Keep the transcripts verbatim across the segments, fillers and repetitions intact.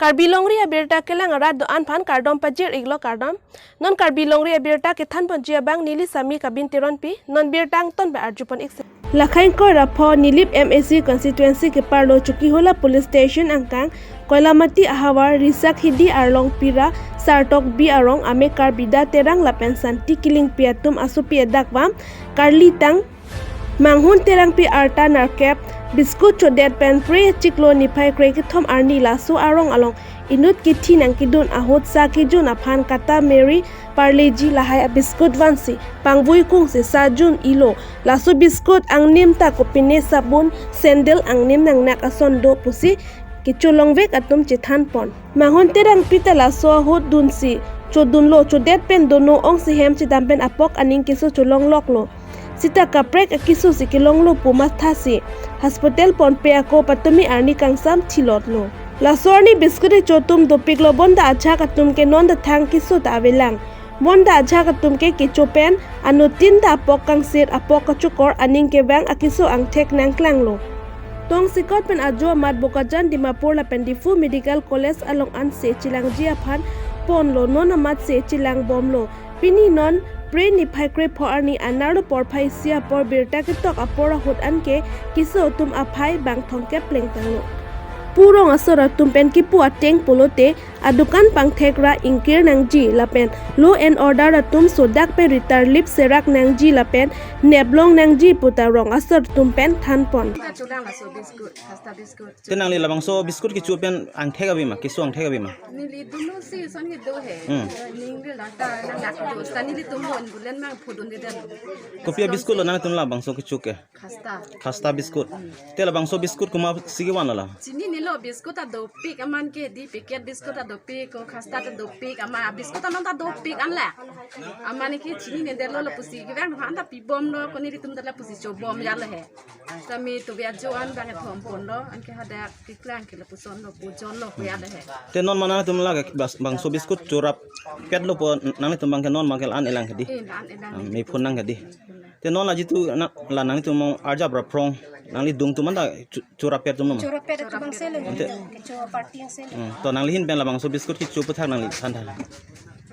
Karbi Longri abirta kelang arat do-an aphan kardom pajir iklo, kardom. Non Karbi Longri abirta kethan ponji abang neli Sami Kabin Teronpi, non birta angton ba arjupon ikse. Lakhai ingkoi ra pho Nilip M A C constituency keparlo Chokihola police station angkang Koilamati ahavar Risak Hidi arlong pira Sartok B arong amekar Bida Terang lapen Santi Killingpi atum asopi adak vam karli tang Manghun Terangpi arta nerkep biscuit chodet pen Phre chiklo niphai krekethom arni laso arong along inut kithi nangkedun ahut sa kejun aphan kata Marie Parle-G lahai abiscuit vansi pangvui kungsi sa jun ilo. Laso biscuit angnim ta kopine sabun, sandal angnim nangnak ason do pusi kecholongvek atum chethan pon. Manghun Terangpi ta laso ahut dunsi chodunlo, chodet pen dono ongsi hem chedam pen apok aning keso cholongloklo. Sita kaprek akeso si kelonglo pu mathasi hospital ponpe ako patumi arni kangsam thilotlo. Laso arni biscuit kecho atum dopiklo, bonta ajahak atum ke non ta thang keso ta avelang. Bonta ajahak atum ke kecho pen anuttin ta apok kangsit, apok kachokor, aning kevang akeso angthek nangklanglo. Tongsekot pen ajo amat Bokajan, Dimapur lapen Diphu Medical College along anse chelangji aphan ponlo, non amatsi chelang bomlo. Pini non Phre niphai krepho arni anerlo porphai isi apor birta ketok apor ahut anke keso atum aphai bang thomkep plengtanglo. Purong asor atum pen kipu ateng pulote adukan pangthek ra ingkir nangji lapen law and order atum sodak pen ritarlip serak nangji lapen neplong nangji puta rong asor atum pen than pon. Kita chulang laso biscuit, khasta biscuit. Te nangli labangso biscuit kecho pen angthek ave ma, keso angthek ave ma? Neli dunsi son kedo he. Hmm. Neli lata nangnak do, sa nelitum hon bulen mang phodun de den. Kopi abiscuit lo nangtum labangso kecho ke? Khasta. Khasta biscuit. Te labangso biscuit komatsi kevan lo la? Chininelo, biscuit ta dopik aman ke di, packet biscuit ta dopik, ko khasta ta dopik, amat biscuit ta non ta dopik anla. Amat ke chininedetlo, lapusi kevang aphan ta pibomlo, ko nelitum ta lapusi chobom jalo he. Tame to bia jo an bang thom ponlo, anke hadak keklang ke lapuson lo, pu jonlo, pu jalo he. Te non ma nangtum lake bas-, bangso biscuit chorap petlo pu nangtum bang ke non ma ke la-an elang kedi. Eh, la-an elang. Ah, me phun nang kedi. Te non la jitu na, la nangtum arjap ra phrong, nangli dung atum anta chu-, chorap pet atum nom? Chorap pet atum bang selo. Ante? Kecho party ang selo. Hmm, to nangli ahin pen labangso biscuit kecho aputhak nangli than than.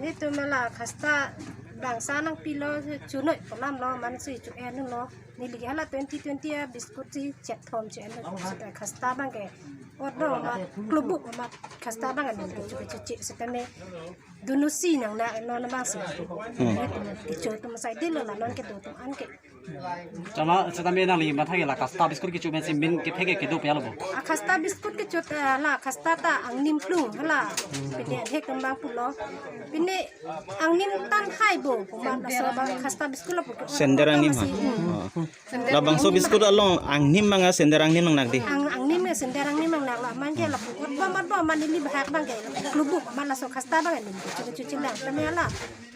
Nelitum la khasta bangsa nangpilo chunoi ponamlo, amatsi cho-enlo. Neli ke hala twenty twenty abiscuit si chet thom cho-enlo. Khasta bang ke. Ot do amat klubuk amat khasta bang ke neli kecho kecho che setame. Dunsi nangnak non bangsi. Hmm. Kecho atum sai dilo la non kedo atum anke. Chama, chama nangli matha ke la khasta biscuit kecho pensi min kethek ke kedo pia lo bo? A khasta biscuit kecho ta la khasta ta angnim klung la. Pine thek atum bang pulo. Pine angnim tan hai bo. Komat laso bang khasta biscuit lapu. Sender angnim ha. Hmm. Oh. Labangso biscuit along angnim manga sender angnim nangnak di? Ang, angnim ya sender angnim nangnak la, amat ke lapu. Ot bom, ot bom, amat neli bahak bang ke. Klubuk amat laso khasta bang angnim. Chuchu chuchu lang. Tame la.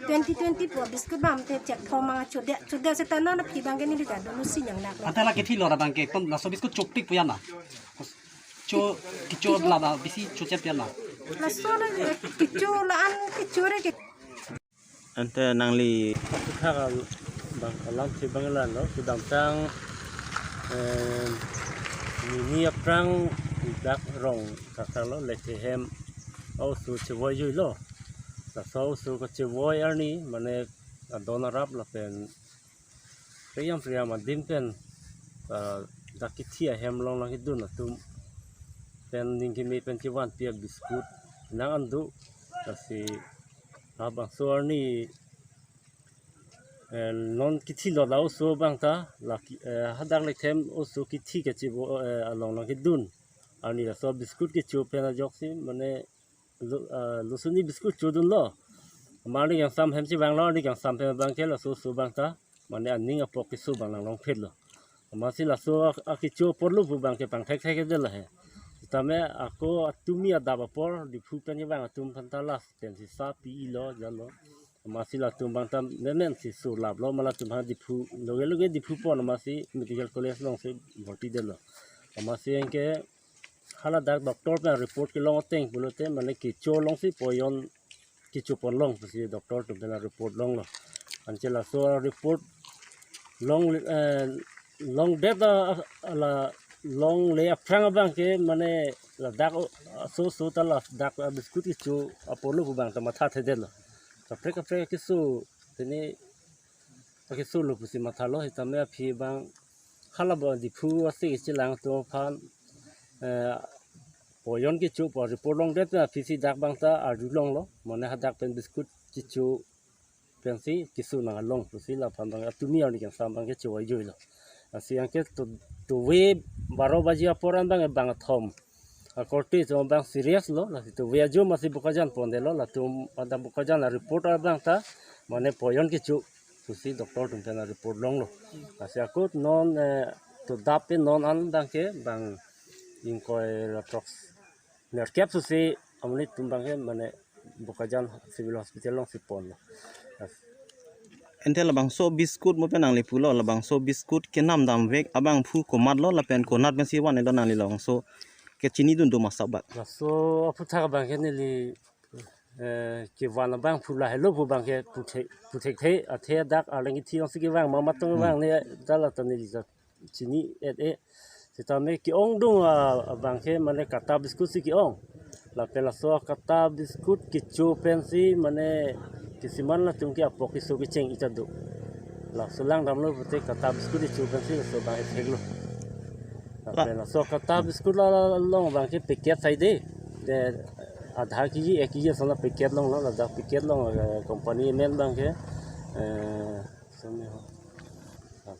Twenty twenty pu biscuit bang te chet thom manga chodet, chodet seta non aphi bang ke neli ta dunsi nangnak la. Anta la kethi lo ra bang ke, tom laso biscuit chopik pu ya na? Cho, kecho la ba bisi chochet ya na? Laso la, eh, kecho la-an kecho re ke. Ante nangli. Aputhak al-, bang alam si bang la lo, kedamtang, eh, nini aphrang dak rong kakar lo, Lethehem a-oso chevoi jui lo. Laso oso kachevoi arni, mane adon arap lapen Priyam priyam adim pen, ah, dak kithi ahem along nangkedun atum pen ning keme pen chevanpi abiscuit nang an do, lasi labangso arni, eh, non kithi lo la oso bang ta, la ki-, eh, hadak Lethehem oso kithi kechevo, eh, along nangkedun arni laso biscuit kecho pen ajoksi, mane lo, ah, lasoni biscuit chodunlo. Amat arni kangsam hem chevanglo, arni kangsam hem bang ke laso oso bang ta, mane aning apok keso bang nanglong phet lo. Amatsi laso a-, akecho apor lo pu bang ke pangthek thek de la he. Tame ako atumi adap apor, Diphu pen kevang atum aphan ta last pensi sa pi-i lo, jalo. Amatsi latum bang ta memen si surlap lo, ma latum ha Diphu, loge loge Diphu pon amatsi medical college along si bhorti detlo. Amatsi anke hala dak doctor pen report kelong ateng pulote mane kecho along si poison kecho pon long pusi doctor atum pen report longlo. Anke laso report long, eh, longdet a, ala Longle aphrang abang ke mane ladak o, so so ta ladak, ah, biscuit kecho apor lo pu abang ta mathathedetlo. Kaprek kaprek keso, tini pakeso lo pusi mathalo, sitame aphi abang hala abang Diphu ase kechelang atum aphan, eh, poison kecho pu report longdet, aphi si dak abang ta arjulonglo, mane hadak pen biscuit kecho pensi keso nang along pusi laphan abang atumi arni kangsam abang ke chowai joilo. Lasi anke to, tove baro baji apor an abang, abang athom akorte atum abang serious lo, lasi tove ajo masi Bokajan pondetlo, latum ada Bokajan a-report abang ta mane poison kecho pusi doctor atum pen a-report longlo. Lasi akut non, eh, to dap pe non an abang ke bang ingkoi la throksi nerkep pusi amonit atum abang ke mane Bokajan Civil Hospital alongsi ponlo. Ante labangso biscuit mo pen nangli pulo, labangso biscuit kenam damvek abangphu komatlo lapen konat pensi van-etlo nangli labangso kechinidun do ma asap bak? Laso aphuthak abang ke neli, eh, kevan abangphu lahelo pu abang ke puthek, puthekthe, athe dak arleng ithi alongsi kevang ma, matong Hmm. vang ne dala ta neli ta chini-et-e. Sitame ke-ongdung, ah, abang ke mane kata biscuit si ke-ong. Lapen laso kata biscuit kecho pensi mane kisiman latum ke apok keso kecheng-ik ta do. Laso langdamlo pute kata biscuit kecho pensi laso abang effect lo. Lapen laso kata biscuit la, la, la long abang ke packet saide. De, adha kg, ek kg ason la packet longlo, ladak packet long, eh, company amen abang ke, eh,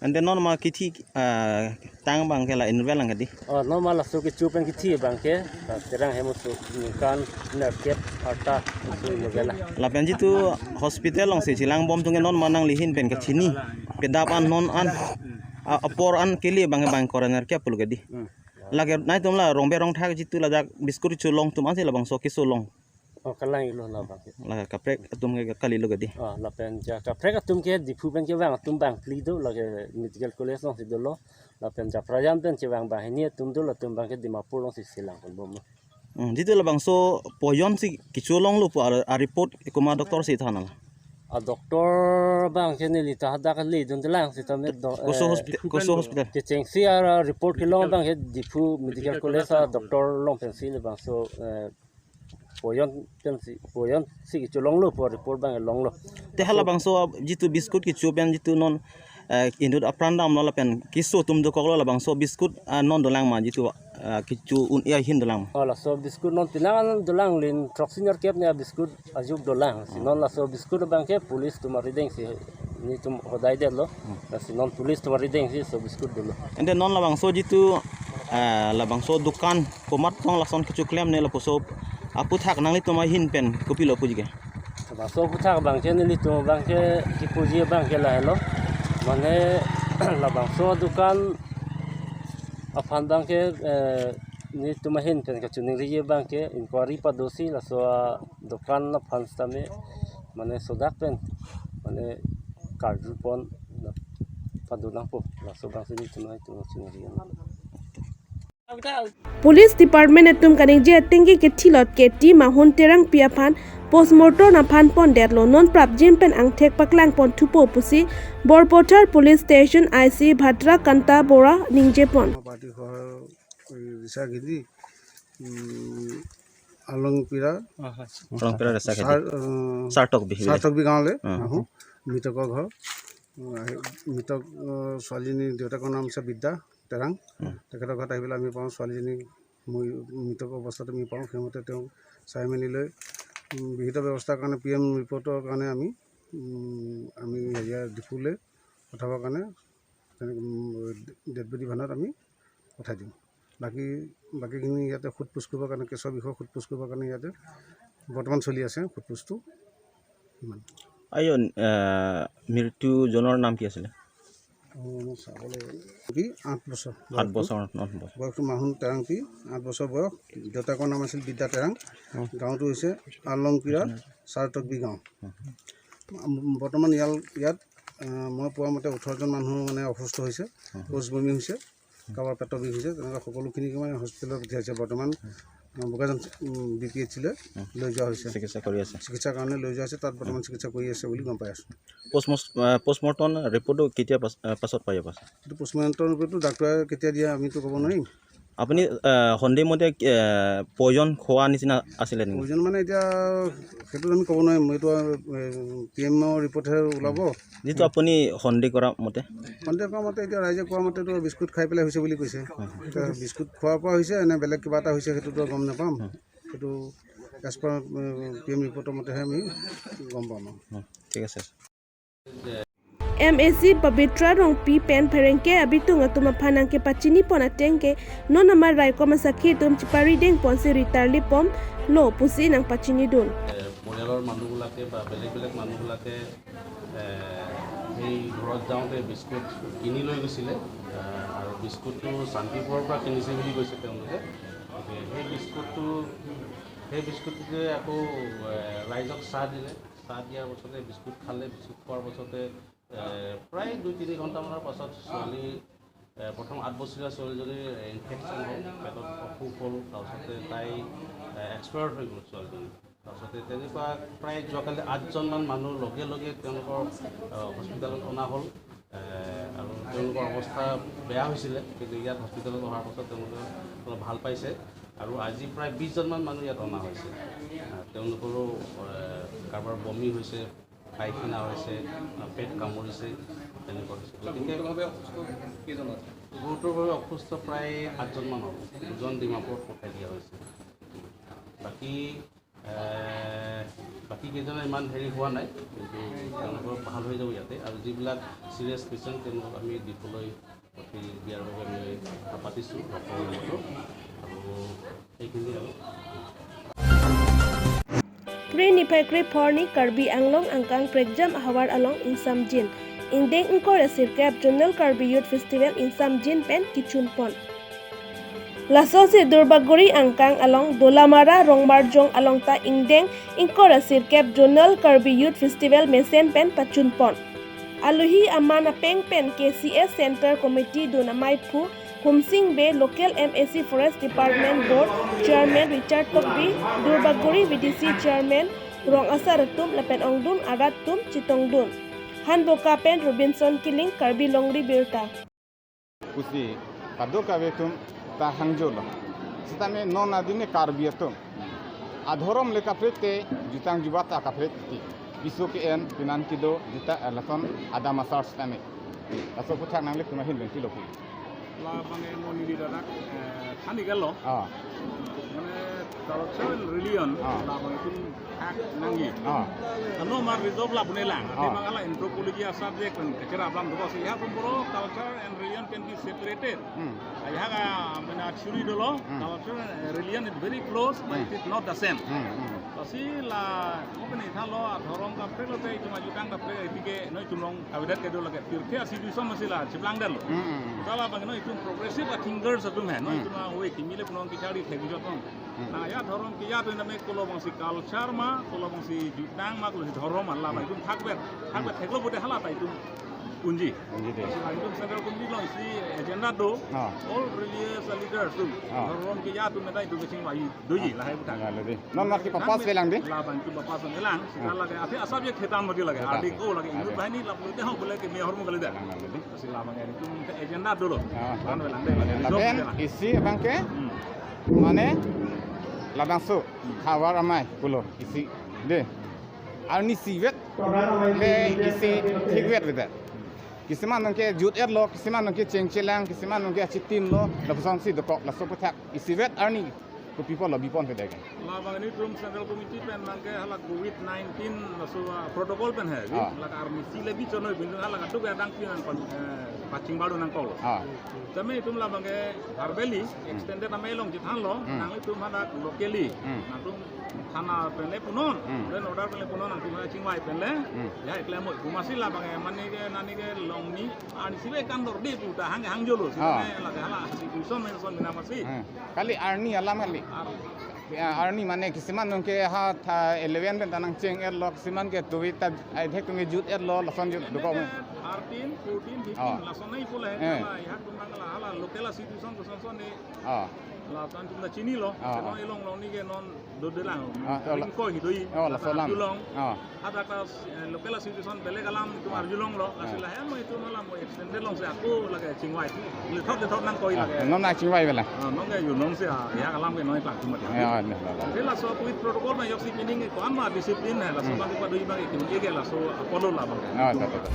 Ante non ma kithi, ah, tang abang ke la inut pen lang ke dei? Oh, non ma laso kecho pen kithi abang ke, ah, Terang hem aso ningkan nerkep arta aso inut pen lang. Lapen jitu hospital alongsi chelangbom atum ke non ma nangli ahin pen kachini pedap an non an, ah, apor an kele abang ke bang ingkoi ra nerkep pulo ke dei? Hmm. Lake nangtum la rongbe rongthak jitu ladak biscuit cholong atum ansi labangso keso long. Oh, kalang-iklo labang ke. La kaprek atum ke kalilo ke dei? Oh, lapen ja kaprek atum ke Diphu pen kevang atum bang phli do, lake medical college alongsi dolo. Lapen ja Prajan pen kevang banghini atum do, latum abang ke Dimapur alongsi chelang ponbomlo. Hmm, jitu labangso poison si kecho longlo pu a, a-report komat doctor si thanlo? A-doctor abang ke neli ta hadak le dundelang sitame do, Koso eh, hospi-, koso hospital? Kechengsi a-report kelong abang ke Diphu Medical College a-doctor along pensi labangso, eh, poison pensi, poison si kecho longlo pu report abang longlo. Te halabangso jitu biscuit kecho pen jitu non, eh, inut apran damlo lapen keso atum dokoklo, labangso biscuit, ah, non dolang ma jitu, ah, kecho un-e ahin dolang ma? Oh, laso biscuit non penang an dolang, lin throksi nerkep ni a-biscuit ajuk dolang. Si non laso biscuit abang ke police atum arideng si nelitum hodai detlo. Hmm. Lasi non police atum arideng si laso biscuit dolo. Ante non labangso jitu, ah, labangso dukan komat tong lason kecho klem ne lapuso aphuthak nanglitum ahin pen kopilo puji ke? Laso aphuthak abang ke nelitum abang ke kipuji abang ke lahelo. Mane labangso dukan aphan abang ke, eh, nelitum ahin pen kachiningri abang ke inquiry padosi laso adukan aphan sitame mane sodak pen mane karju pon pado nangpo, laso abang si nelitum ahin pen kachiningri. Police Department atum kaningje ateng ke kethilot ke T Mahun Terangpi aphan postmortem aphan pondetlo, non prapjin pen angthek paklang pon thupo pusi Borpathar Police Station I C Bhadra Kanta Bora ningje pon. Party ho, eh, Risa Giri, mm, Alongpira, Alongpira Risa Giri. Sar-, eh, Sartok Bihari. Sartok Bigaonle, Hmm. আহোঁ। মৃতকৰ ঘৰ। উম, আহি-, মৃতক, আহ, ছোৱালীজনীৰ দেউতাকৰ নাম হৈছে বিদ্যা তেৰাং। উম। তেখেতৰ ঘৰত আহি পেলাই আমি পাওঁ ছোৱালীজনী মৰি-, মৃতক অৱস্থাত আমি পাওঁ। সেইমতে তেওঁ চাই মেলি লৈ, উম, বিহিত ব্যৱস্থাৰ কাৰণে পি এম ৰিপৰ্টৰ কাৰণে আমি, উম, আমি হেৰিয়া ডিফুলৈ পঠাবৰ কাৰণে, তেনেকে, উম, ডেড বডি ভানত আমি পঠাই দিম। বাকী, বাকীখিনি ইয়াতে সোধ পোছ কৰিবৰ কাৰণে, কেছৰ বিষয়ে সোধ পোছ কৰিবৰ কাৰণে ইয়াতে বৰ্তমান চলি আছে সোধ পোছটো। ইমান। আইঅ, আহ, মৃত্যুজনৰ নাম কি আছিলে? অ, মই চাব লাগিব। কি? আঠ বছৰ। সাত বছৰ, ন বছৰ। বয়সটো মাহুন তেৰাংপি, আঠ বছৰ বয়স। দেউতাকৰ নাম আছিল বিদ্যা তেৰাং। উম। গাঁওটো হৈছে আলংপিৰা, উম। চাৰতকবি গাঁও। উম। উম, বৰ্তমান ইয়াল-, ইয়াত, আহ, মই পোৱা মতে ওঠৰজন মানুহ মানে অসুস্থ হৈছে, উম। শৌচ বমি হৈছে, কাৰোবাৰ পেটৰ বিষ হৈছে, তেনেকুৱা সকলোখিনিকে মানে হস্পিটেলত পঠিয়াইছে। বৰ্তমান বোকাজান, উম, বি পি এইচ চিলৈ লৈ যোৱা হৈছে। চিকিৎসা কৰি আছে। চিকিৎসাৰ কাৰণে লৈ যোৱা হৈছে, তাত বৰ্তমান চিকিৎসা কৰি আছে বুলি গম পাই আছোঁ। পোষ্টমৰ্ট-, আহ, পোষ্টমৰ্টম ৰিপৰ্টটো কেতিয়া পাছ-, আহ, পাছত পাই যাব? এইটো পোষ্টমৰ্টম ৰিপৰ্টটো ডাক্তৰে কেতিয়া দিয়ে আমিতো ক'ব নোৱাৰিম। আপুনি, আহ, সন্দেহ মতে, আহ, পয়জন খোৱা নিচিনা আছিলে নেকি? পয়জন মানে এতিয়া সেইটো আমি ক'ব নোৱাৰিম। এইটো, আহ, পি এমৰ ৰিপৰ্টহে ওলাব। যিটো আপুনি সন্দেহ কৰা মতে? সন্দেহ কৰা মতে এতিয়া ৰাইজে কোৱা মতেতো বিস্কুট খাই পেলাই হৈছে বুলি কৈছে। হয়। এতিয়া বিস্কুট খোৱাৰ পৰা হৈছে নে বেলেগ কিবা এটা হৈছে সেইটোতো গম নাপাম। হয়। সেইটো এজ পাৰ, আহ, পি এম ৰিপৰ্টৰ মতেহে আমি গম পাম আৰু। হয়, ঠিক আছে। M A C Pabitra Rongpi pen pherangke abitung atum aphan nangkepachini pon ateng ke non amar raikom asakhi atum chipari deng ponsi ritarli pom lo pusi nangpachini dun. এ, পৰিয়ালৰ মানুহবিলাকে বা বেলেগ বেলেগ মানুহবিলাকে, এ, সেই ঘৰত যাওঁতে বিস্কুট কিনি লৈ গৈছিলে, এ, আৰু বিস্কুটটো শান্তিপুৰৰ পৰা কিনিছে বুলি কৈছে তেওঁলোকে। গতিকে সেই বিস্কুটটো, সেই বিস্কুটটোৱে আকৌ, এ, ৰাইজক চাহ দিলে। চাহ দিয়াৰ পাছতে বিস্কুট খালে, বিস্কুট খোৱাৰ পাছতে এ, প্ৰায় দুই তিনি ঘণ্টামানৰ পাছত ছোৱালী, এ, প্ৰথম আঠ বছৰীয়া ছোৱালীজনীৰ ইনফেকশ্যন হ'ল, পেটত অসুখ হ'ল, তাৰপিছতে তাই, এ, এক্সপায়াৰ্ড হৈ গ'ল ছোৱালীজনী। তাৰপিছতে তেনেকুৱা প্ৰায় যোৱাকালি আঠজনমান মানুহ লগে লগে তেওঁলোকৰ, এ, হস্পিটেলত অনা হ'ল, এ, আৰু তেওঁলোকৰ অৱস্থা বেয়া হৈছিলে, কিন্তু ইয়াত হস্পিটেলত অহাৰ পাছত তেওঁলোকে অলপ ভাল পাইছে। আৰু আজি প্ৰায় বিশজনমান মানুহ ইয়াত অনা হৈছে। এ, তেওঁলোকৰো, এ, কাৰোবাৰ বমি হৈছে, পায়খানা হৈছে, পেট কামুৰিছে, তেনেকুৱা হৈছে। গতিকে গুৰুতৰভাৱে অসুস্থ কেইজন আছে? গুৰুতৰভাৱে অসুস্থ প্ৰায় আঠজনমান হ'ব। দুজন ডিমাপুৰত পঠাই দিয়া হৈছে। বাকী, এ, বাকী কেইজনৰ ইমান হেৰি হোৱা নাই, কিন্তু তেওঁলোকৰ ভাল হৈ যাব ইয়াতে। আৰু যিবিলাক ছিৰিয়াছ পেচেণ্ট, তেওঁলোকক আমি ডিফুলৈ পঠাই দিয়াৰ বাবে আমি আশা পাতিছোঁ ডক্টৰৰ লগতো। আৰু এইখিনি আৰু। Phre niphai krepho arni Karbi Anglong angkang Prekjam ahavar along ingsamjin ingdeng ingkoi ra sirkep Zonal Karbi Youth Festival ingsamjin pen kechun pon. Lasonsi Durbagori angkang along Dolamara Rongmarjong along ta ingdeng ingkoi ra sirkep Zonal Karbi Youth Festival mesen pen pachun pon. Alohi aman apeng pen K C S Center Committee dun amei phu Humsing Bey, Local M A C Forest Department Board Chairman Richard Tokbi, Durbagori V D C Chairman, rong asar atum lapen ongdung arat atum chetongdun. Hanboka pen Robinson Killing, Karbi Longri Birta. Pusi kadokave atum ta hangjolo. Sitame non adine Karbi atum adhorom le kaprek te, jutang jubat ta kaprek te. Piso ke-en, pinan kedo, juta, eh, lason adam asar sitame. Laso aputhak nanglitum ahin pen pilo pu? Labang e mo neli ladak, eh, thani galo. Ah. Mane culture and religion, ah, labang itum thak nangji. Ah. Ano mar resolve lapu nelang. Ah. Ati bang hala anthropology a subject kan kachera abang dobo si ya pun boro culture and religion can be separated. Hmm. Ayah ka mane churi dolo, hmm, culture and religion is very close, but, hmm, it is not the same. Hmm, hmm. Lasi la, mo kani tha lo, adhorom kaprek lo te itum ajutang kaprek, itike noi itum long kavedet kedo lake. Pirthe a situation masi la chiplang dalo. Hmm, hmm, hmm. Tala bang noi itum progressive a thinkers atum he, noi, hmm, itum a hoi kimi le punong kichari thek jotong. Hmm. Na ya dhorom ke ya to name kolo bangsi culture ma, kolo bangsi jutang ma, kolo si dhorom ma, la bang itum thakbet, thakbet, hmm, theklo pute hala ta itum unji. Unji de. Lasi la itum Central Committee along isi agenda do, ah, all religious leaders atum, ah, dhorom ke ya to meta itum kachingvai doji, ah, lahai aputhak. Ngalale de. Non mat ke papas nang me- pelang de? Labang itum papas pelang, sita, ah, lake, ati asap je khetan mati lake, khetan. Ardi ko lake, ah, inut de. Bahini lapu te hong bole ke me hormu kali de. Ngalale de. Lasi labang itum agenda dolo. Ah. Kan pelang de. Ngalale de. Job lapen pelang. Isi abang ke? Hmm. Mane labangso, hmm, havar amei pulo isi de. Arni isivet le isi thikvet veda. Kisiman nangke jut-etlo, kisiman nangke chengchelang, kisiman nangke achitim lo, lapusonsi dokok, laso aputhak isivet arni kopi pulo bipon veda ke? Labang nelitum Central Committee pen nangke hala covid nineteen laso, ah, protocol pen he. Ah. Lake arni isi le bichon noi, bindung hala kaduk adang pin nang pan, eh, paching baru nangkok. Ah. Tame itum labang ke verbally, hmm, extended amei along chethanlo, hmm, nanglitum hala locally, hmm, nangtum thana pen le punon, hmm, then order pen le punon, nangtum hala chingvai pen le, hmm, ya, eklem moi, pu masi labang e, mane ke, nani ke, longni, ani sibe kan dor de pu ta hang, hangjolo, si, ah, mane lake hala, si, puson men son mina masi. Hmm. Kali arni alam kali. Ar- Ya, arni mane kisiman nangke ha tha eleven pen ta nangcheng-etlo, kisiman ke tuwi ta ai thek tum ke jut-etlo, lason jut dokok. Thirteen, fourteen, fifteen, ah, lason nai pula, eh, hala, ya, tum nang hala, hala, local a situation, situation ni. Ah. Lason atum ta chinilo. Ah, non ah. Ilong long ni ke non dodelang. Ah, oh, la- Ringko hidoi. Oh, laso alam. Arjulong. Ah. Ada kelas, eh, local association beleg alam itum, ah, arjulonglo. Ah. Lasi lahai mo itum alam mo extended longsi ako lake chingvai. Lethot lethot nangkoi, ah, lake. Non nangchingvai bela. Ah, non ke yunong si, ah, ya alam ke non iplak cuma. Ya, ya, ya, ya. Jadi laso COVID protocol ma joksi pining ke ko-an ma discipline hai, laso, hmm, bang ipadoi bang itum ke laso apolo la bang. Ah, ta, ta, ta.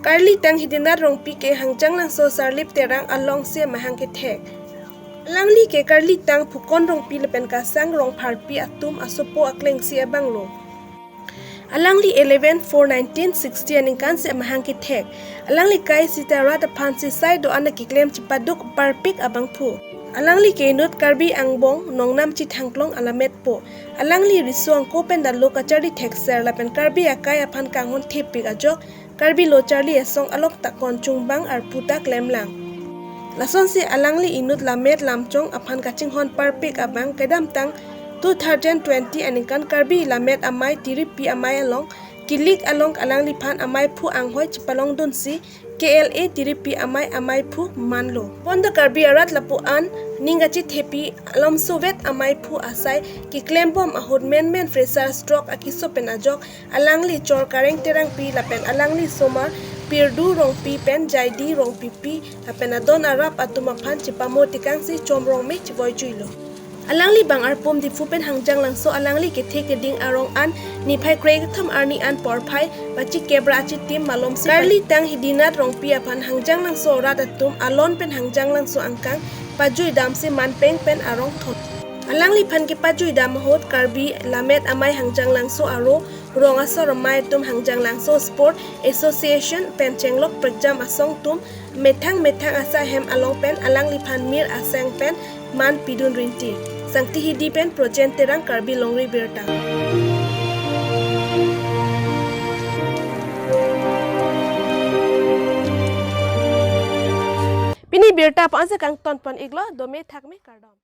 Karlitang Hidinath Rongpi ke Hangjanglangso Sarlip Terang alongsi amahang kethek. Alangli ke karlitang Phukon Rongpi lapen Kasang Rongpharpi atum asopo aklengsi abanglo. Alangli eleven four nineteen sixty aningkan si amahang kethek. Alangli kai sita rat aphansi sai do-an akeklem chipaduk parpik abangphu. Alangli ke inut Karbi angbong Nongnamchi Thangklong alametpo. Alangli riso angko pen dalo kacharli thekser lapen Karbi akai aphan kanghon thepik ajok Karbi Lo Charli Asong alok takon chungbang arpu ta klemlang. Lasonsi alangli inut lammet lamchong aphan kachinghon parpik abang kedamtang two thousand twenty aningkan Karbi Lammet Amei Tiripi Amei along kilik along alangliphan ameiphu anghoi chipalongdunsi K L A Tiripi Amei ameiphu manlo. Bonta Karbi arat lapu-an ning kachithepi alomsovet ameiphu asai keklembom ahut menmen fresher stroke akiso pen ajok alangli chor Kareng Terangpi lapen alangli somar Pirdu Rongpi pen Jaidi Rongpipi lapen adon arap atum aphan chipamo tekangsi chomrong me chivoijuilo. Alangli bang arpum Diphu pen Hangjanglangso alangli kethe keding arong an niphai krekethom arni an porphai pachikep ra achitim malomsi karlitang Hidinath Rongpi aphan Hangjanglangso arat atum alon pen Hangjanglangso angkang pajuidamsi manpeng pen arong thon. Alangliphan kepajuidam ahut Karbi Lammet Amei Hangjanglangso aro rong asor amei atum Hangjanglangso Sport Association pen chenglok prekjam asong atum methang methang asa ahem along pen alangliphan mir aseng pen man pidun rinti. Sangti Hidi pen Projen Terang, Karbi Longri Birta. Pini birta pu-ansi kangton pon iklo, dome thakme, kardom.